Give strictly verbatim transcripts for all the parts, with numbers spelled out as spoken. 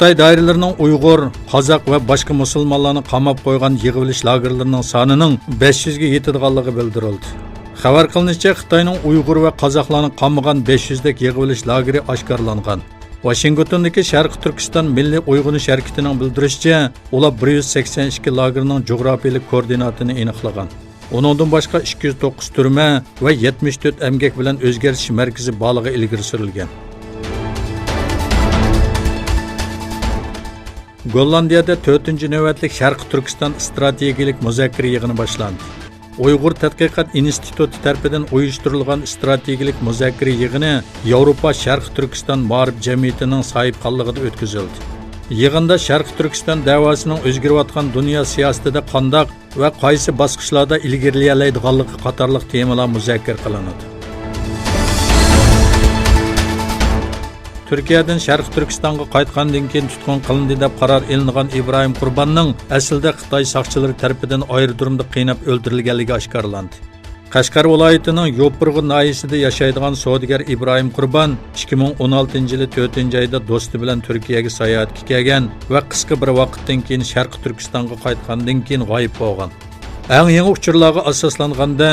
خىتاي دائىرىلىرىنىڭ ئۇيغۇر، قازاق ۋە باشقا مۇسۇلمانلارنى قاماپ قويغان يىغىۋېلىش لاگېرلىرىنىڭ سانىنىڭ بەش يۈزگە يېتىدىغانلىقى بىلدۈرۈلدى. خەۋەر قىلىنىشىچە، خىتاينىڭ ئۇيغۇر ۋە قازاقلارنى قامىغان بەش يۈزدەك يىغىۋېلىش لاگېرى ئاشكارىلانغان. ۋاشىنگتوندىكى شەرقىي تۈركىستان مىللىي ئويغىنىش ھەرىكىتىنىڭ بىلدۈرۈشىچە، ئۇلار بىر يۈز سەكسەن ئىككى لاگېرنىڭ جۇغراپىيىلىك كوئوردىناتىنى ئېنىقلىغان. ئۇنىڭدىن باشقا ئىككى يۈز توققۇز تۈرمە ۋە يەتمىش تۆت ئەمگەك بىلەن ئۆزگەرتىش مەركىزى بارلىقى ئىلگىرى سۈرۈلگەن. گوللاندىيەدە تۆتىنچى نۆۋەتلىك شەرقىي تۈركىستان ئىستراتېگىيەلىك مۇزاكىرە يىغىنى باشلاندى. ئۇيغۇر تەتقىقات ئىنستىتۇتى تەرىپىدىن ئۇيۇشتۇرۇلغان ئىستراتېگىيەلىك مۇزاكىرە يىغىنى ياۋروپا شەرقىي تۈركىستان مائارىپ جەمئىيىتىنىڭ ساھىبخانلىقىدا ئۆتكۈزۈلدى. يىغىندا شەرقىي تۈركىستان دەۋاسىنىڭ ئۆزگىرىۋاتقان دۇنيا سىياسىتىدە قانداق ۋە قايسى باسقۇچلاردا ئىلگىرىلىيەلەيدىغانلىقى قاتارلىق تېمىلار مۇزاكىرە قىلىنىدۇ. تۈركىيەدىن شەرقىي تۈركىستانغا قايتقاندىن كېيىن تۇتقۇن قىلىندى دەپ قارار ئېلىنغان ئىبراھىم قۇرباننىڭ ئەسلىدە خىتاي ساقچىلىرى تەرىپىدىن ئايرودرومدا قىيناپ ئۆلتۈرۈلگەنلىكى ئاشكارىلاندى. قەشقەر ۋىلايىتىنىڭ يوپۇرغا ناھىيەسىدە ياشايدىغان سودىگەر ئىبراھىم قۇربان ئىككى مىڭ ئون ئالتىنچى يىلى تۆتىنچى ئايدا دوستى بىلەن تۈركىيەگە ساياھەتكە كەلگەن ۋە قىسقا بىر ۋاقىتتىن كېيىن شەرقىي تۈركىستانغا قايتقاندىن كېيىن غايىب بولغان. ئەڭ يېڭى ئۇچۇرلارغا ئاساسلانغاندا،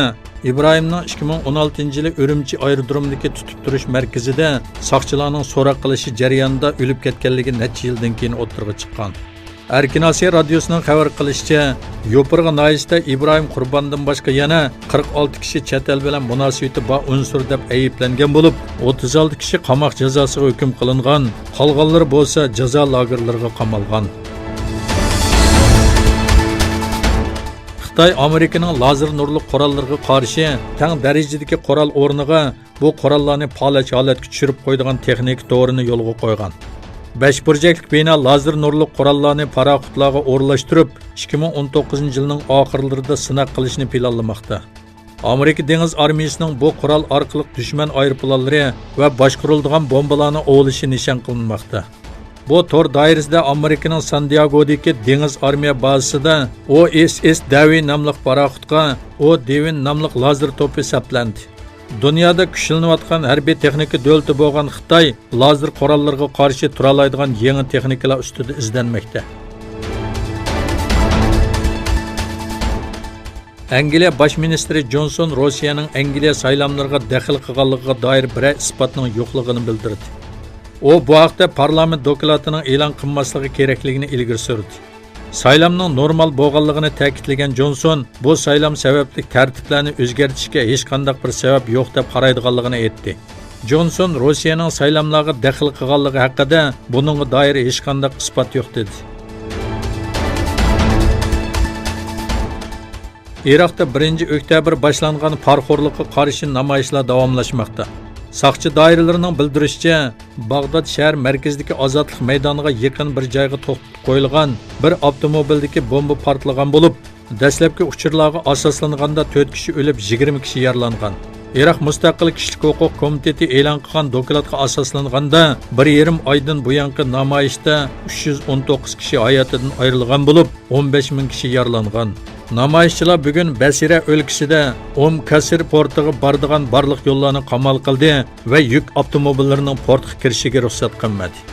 ئىبراھىمنىڭ ئىككى مىڭ ئون ئالتىنچى يىلى ئۈرۈمچى ئايرودرومىدىكى تۇتۇپ تۇرۇش مەركىزىدە ساقچىلارنىڭ سوراق قىلىشى جەريانىدا ئۆلۈپ كەتكەنلىكى نەچچە يىلدىن كېيىن ئوتتۇرىغا چىققان. ئەركىن ئاسىيا رادىيوسىنىڭ خەۋەر قىلىشىچە، يوپۇرغا ناھىيەسىدە ئىبراھىم قۇرباندىن باشقا يەنە قىرىق ئالتە كىشى چەت ئەل بىلەن مۇناسىۋىتى بار ئۇنسۇر دەپ ئەيىبلەنگەن بولۇپ، ئوتتۇز ئالتە كىشى قاماق جازاسىغا ھۆكۈم قىلىنغان، قالغانلىرى بولسا جازا لاگېرلىرىغا قامالغان. خىتاي ئامېرىكىنىڭ لازېر نۇرلۇق قوراللىرىغا قارشى تەڭ دەرىجىدىكى قورال ئورنىغا بۇ قوراللارنى پالەچ ھالەتكە چۈشۈرۈپ قويىدىغان تېخنىكا تورىنى يولغا قويغان. بەش بۇرجەكلىك بىنا لازېر نۇرلۇق قوراللارنى پاراخوتلارغا ئورۇنلاشتۇرۇپ، ئىككى مىڭ ئون توققۇزىنچى يىلنىڭ ئاخىرلىرىدا سىناق قىلىشنى پىلانلىماقتا. ئامېرىكا دېڭىز ئارمىيىسىنىڭ بۇ قورال ئارقىلىق دۈشمەن ئايروپىلانلىرى ۋە باشقۇرۇلىدىغان بومبىلارنى ئوۋلىشى نىشان قىلىنماقتا. بۇ تور دائىرىسىدە ئامېرىكىنىڭ سان دىياگودىكى دېڭىز ئارمىيە بازىسىدا ئو ئېس ئېس دەۋى ناملىق پاراخوتقا ئو دېۋىن ناملىق لازېر توپى سەپلەندى. دۇنيادا كۈچلىنىۋاتقان ھەربىي تېخنىكا دۆلىتى بولغان خىتاي لازېر قوراللىرىغا قارشى تۇرالايدىغان يېڭى تېخنىكىلار ئۈستىدە ئىزدەنمەكتە. ئەنگلىيە باش مىنىستىرى جونسون روسىيەنىڭ ئەنگلىيە سايلاملىرىغا دەخلى قىلغانلىقىغا دائىر بىرەر ئىسپاتنىڭ يوقلۇقىنى بىلدۈردى. ئۇ بۇ ھەقتە پارلامېنت دوكلاتىنىڭ ئېلان قىلماسلىقى كېرەكلىكىنى ئىلگىرى سۈردى. سايلامنىڭ نورمال بولغانلىقىنى تەكىتلىگەن جونسون، بۇ سايلام سەۋەبلىك تەرتىپلەرنى ئۆزگەرتىشكە ھېچقانداق بىر سەۋەب يوق دەپ قارايدىغانلىقىنى ئېيتتى. جونسون روسىيەنىڭ سايلاملارغا دەخلى قىلغانلىقى ھەققىدە بۇنىڭغا دائىر ھېچقانداق ئىسپات يوق دېدى. ئىراقتا بىرىنچى ئۆكتەبىر باشلانغان پارىخورلۇققا قارشى نامايىشلار داۋاملاشماقتا. ساقچى دائىرىلىرىنىڭ بىلدۈرۈشىچە، باغداد شەھەر مەركىزىدىكى ئازادلىق مەيدانىغا يېقىن بىر جايغا توختىتىپ قويۇلغان بىر ئاپتوموبىلدىكى بومبا پارتلىغان بولۇپ، دەسلەپكى ئۇچۇرلارغا ئاساسلانغاندا، تۆت كىشى ئۆلۈپ، يىگىرمە كىشى يارىلانغان. ئىراق مۇستەقىل كىشىلىك ھوقۇق كومىتېتى ئېلان قىلغان دوكلاتقا ئاساسلانغاندا، بىر يېرىم ئايدىن بۇيانقى نامايىشتا ئۈچ يۈز ئون توققۇز كىشى ھاياتىدىن ئايرىلغان بولۇپ، ئون بەش مىڭ كىشى يارىلانغان. نامايىشچىلار بۈگۈن بەسىرە ئۆلكىسىدە ئوم كاسىر پورتىغا بارىدىغان بارلىق يوللارنى قامال قىلدى ۋە يۈك ئاپتوموبىللىرىنىڭ پورتقا كىرىشىگە رۇخسەت قىلمىدى.